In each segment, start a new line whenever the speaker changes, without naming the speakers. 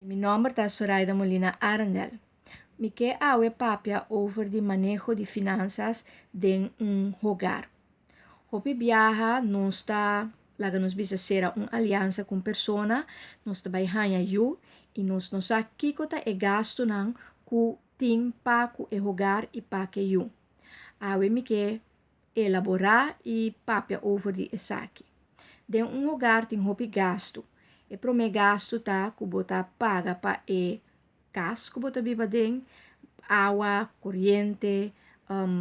Mi nòmber ta Soraida Molina Arendel. Mi ke awe papia over di maneho di finansas den un hogar. Hopi biaha nos ta laga nos bisa sera un aliansa ku un persona, nos ta bai haña yu i nos no sa kiko ta e gastunan ku tin pa ku e hogar i pa ku e yu. Awe mi ke elaborá i papia over di esaki. Den un hogar tin hopi gastu. E promé gastu ta ku bo ta paga pa e kas ku bo ta biba aden, awa, koriente,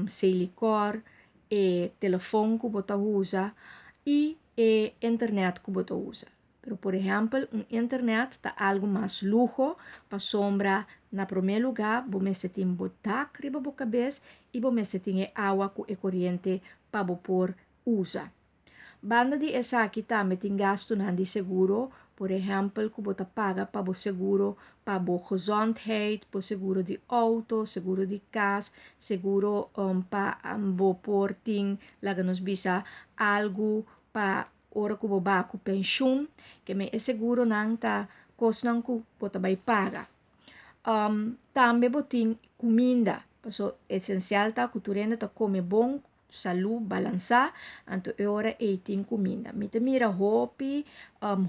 selikor, e telefòn ku bo ta usa i e internèt ku bo ta usa. Pero por ehèmpel un internèt ta algu mas luho pasobra na promé lugá bo mester tin bo dak riba bo kabes i bo mester tin e awa ku e koriente pa bo por usa. Banda di esaki tambe tin gastunan di seguro, por ehèmpel ku bo ta paga pa bo seguro pa bo gezondheid, bo seguro di outo, seguro di kas, seguro pa bo por tin laga nos bisa algu pa ora ku bo ba ku penshun, ke men e seguronan ta kosnan ku bo ta bai paga. Tambe bo tin kuminda, paso esensial ta ku tur hende ta kome bon, salú, balansá, anto e ora ei tin kuminda. Mi ta mira hopi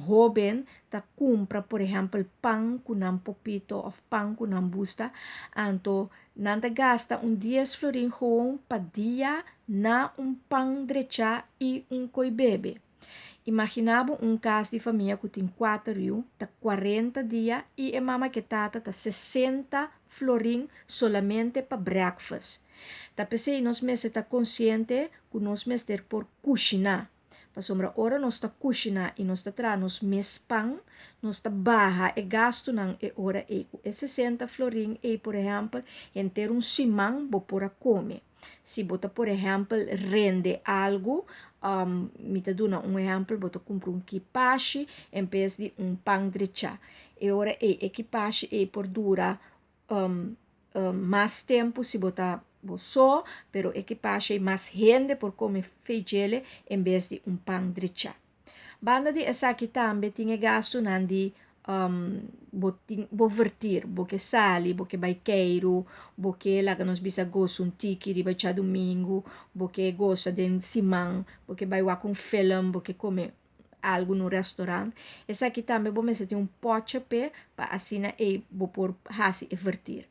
hóben ta kumpra por ehèmpel pan ku nan popito òf pan ku nan busta, anto nan ta gasta un dies florin gewoon pa dia na un pan drechá i un koi bebe. Imaginá bo un kas di famia ku tin kuater yu, ta 40 dia i e mama ku e tata ta 60 florin solamente pa breakfast. Ta p'esei nos mester ta konsiente ku nos mester por kushiná. Pasobra ora nos ta kushiná i nos ta traha nos mes pan, nos ta baha e gastunan e ora ei. Ku e 60 florin ei, por ehèmpel, henter un siman bo por a kome. Si bo ta por ehèmpel rende algu, mi ta duna un ehèmpel, bo ta kumpra un kipashi en bes di un pan drechá. E ora ei e kipashi ei por dura mas tempu si bo ta bo so, pero e kipashi ei mas hende por kome feijele en bes di un pan drechá. Banda di esaki tambe tin e gastunan di bo tin bo vertir, bo ke sali, bo ke bai keiru, bo ke laga nos bisa gosa un tiki riba djadumingu, bo ke gosa den siman, bo ke bai wak un film, bo ke kome algu na un restaurant. Esaki tambe bo mester tin un pòtje p'e pa asina ei bo por hasi e vertir.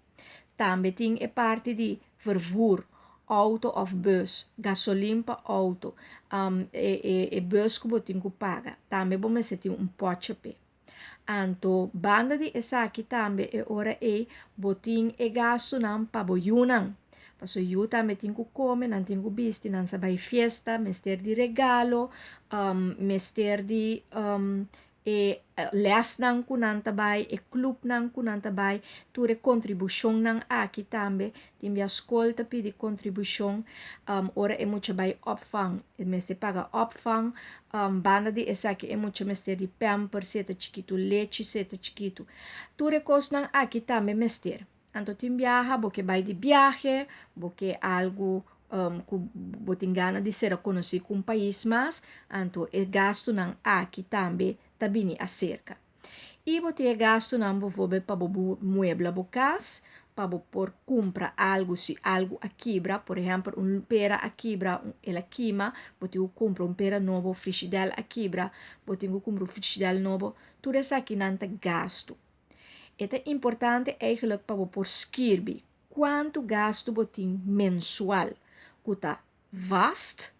Tambe tin e parti di vervoer, outo òf bùs, gasolin pa outo, e bùs ku bo tin ku paga, tambe bo mester tin un pòtje p'e. Anto banda di esaki tambe e ora ei bo tin e gastunan pa bo yunan, pasobra yu tambe tin ku kome, nan tin ku bisti, nan sa bai fiesta, mester di regalo, mester di e lèsnan ku nan ta bai, e klupnan ku nan ta bai, tur e kontribushonnan aki tambe. Tin bia skol ta pidi kontribushon ora e mucha bai opvang, e mester paga opvang. Banda di esaki e mucha mester di pamper si e ta chikitu, lechi si e ta chikitu. Tur e kosnan aki tambe mester. Anto tin biaha bo ke bai di biahe, bo ke algu ku bo tin gana di sera konosí ku un pais mas, anto e gastunan aki tambe ta bini aserka. I bo tin e gastunan bovorbel pa bo muebla bo kas, pa bo por kumpra algu si algu a kibra, por ehèmpel un pera a kibra, el a kima, bo tin ku kumpra un pera nobo, frishidèl a kibra, bo tin ku kumpra un frishidèl nobo, tur esakinan ta gastu. E ta importante eigenlijk pa bo por skirbi kuantu gastu bo tin mensual ku ta vast,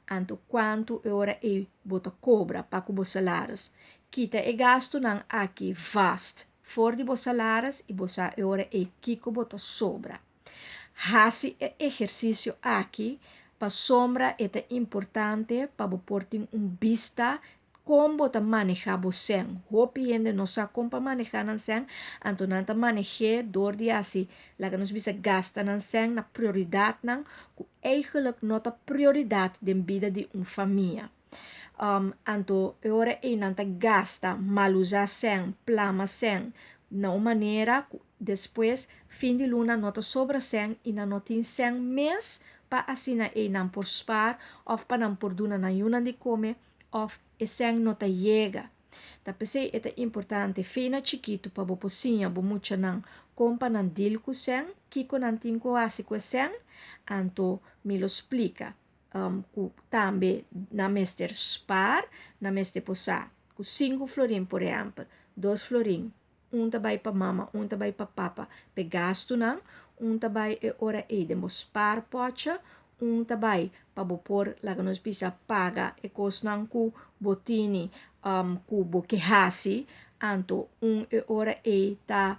anto kuantu e ora ei bo ta kobra pa ku bo salaris. Kita e gastunan aki vast for di bo salaris i bo sa e ora ei kiko bo ta sobra. Hasi e ehersisio aki pasobra e ta importante pa bo por tin un bista kon bo ta manehá bo sèn. Hopi hende no sa kon pa manehá nan sèn, anto nan ta maneh'é dor di hasi, laga nos bisa gasta nan sèn na prioridatnan ku eigelijk no ta prioridat den bida di un famia. Anto e ora ei nan ta gasta, malusá sèn, plama sèn na un manera ku despues fin di luna no ta sobra sèn i nan no tin sèn mes pa asina ei nan por spaar òf pa nan por duna nan yunan di kome òf e sèn no ta yega. Ta p'esei e ta importante for na chikitu pa bo por siña bo muchanan kon pa nan deal ku sèn, kiko nan tin ku hasi ku e sèn, anto mi lo splika ku tambe nan mester spaar, nan mester por sa ku 5 florin, por ehèmpel, 2 florin, un ta bai pa mama, un ta bai pa papa, p'e gastunan, un ta bai e ora ei den bo spaarpotje, un ta bai pa bo por, laga nos bisa, paga e kosnan ku bo tini ku bo ke hasi, anto un e ora ei ta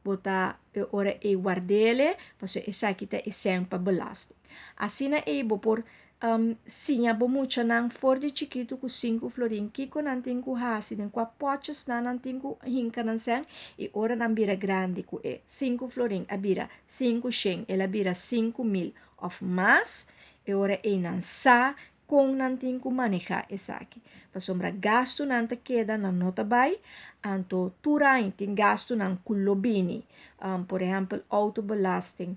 bo ta e ora ei ward'é, pasobra esaki ta e sèn pa belasting. Asina ei bo por siña bo muchanan for di chikitu ku 5 florin kiko nan tin ku hasi, den kua potjes nan tin ku hinka nan sèn, i ora nan bira grandi ku e 5 florin a bira 500, el a bira 5000 òf mas, e ora ei nan sa kon nan tin ku manehá esaki. Pasobra gastunan ta keda, nan no ta bai, anto tur aña tin gastunan ku lo bini. Por ehèmpel, autobelasting,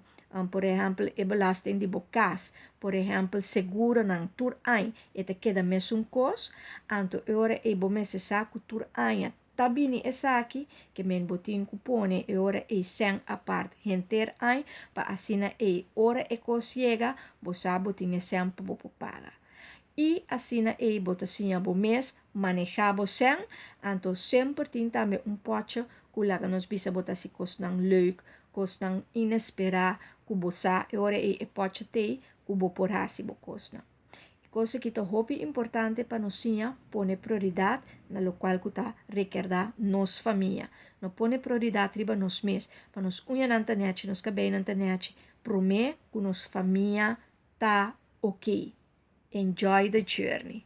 por ehèmpel, e belasting di bo kas, por ehèmpel, seguronan. Tur aña e ta keda mesun kos, anto e ora ei bo mester sa ku tur aña ta bini esaki, ke men bo tin ku pone e ora ei sèn apart henter aña pa asina ei ora e kos yega, bo sa bo tin e sèn pa bo por paga. I asina ei bo ta siña bo mes manehá bo sèn, anto semper tin tambe un potje ku, laga nos bisa, bo ta hasi kosnan leuk, kosnan inesperá ku bo sa e ora ei e potje t'ei ku bo por hasi bo kosnan. Kos aki ta hopi importante pa nos siña pone prioridat na lokual ku ta rekordá nos famia. No pone prioridat riba nos mes, pa nos uñanan ta nèchi, nos kabeinan ta nèchi, promé ku nos famia ta ok. Enjoy the journey.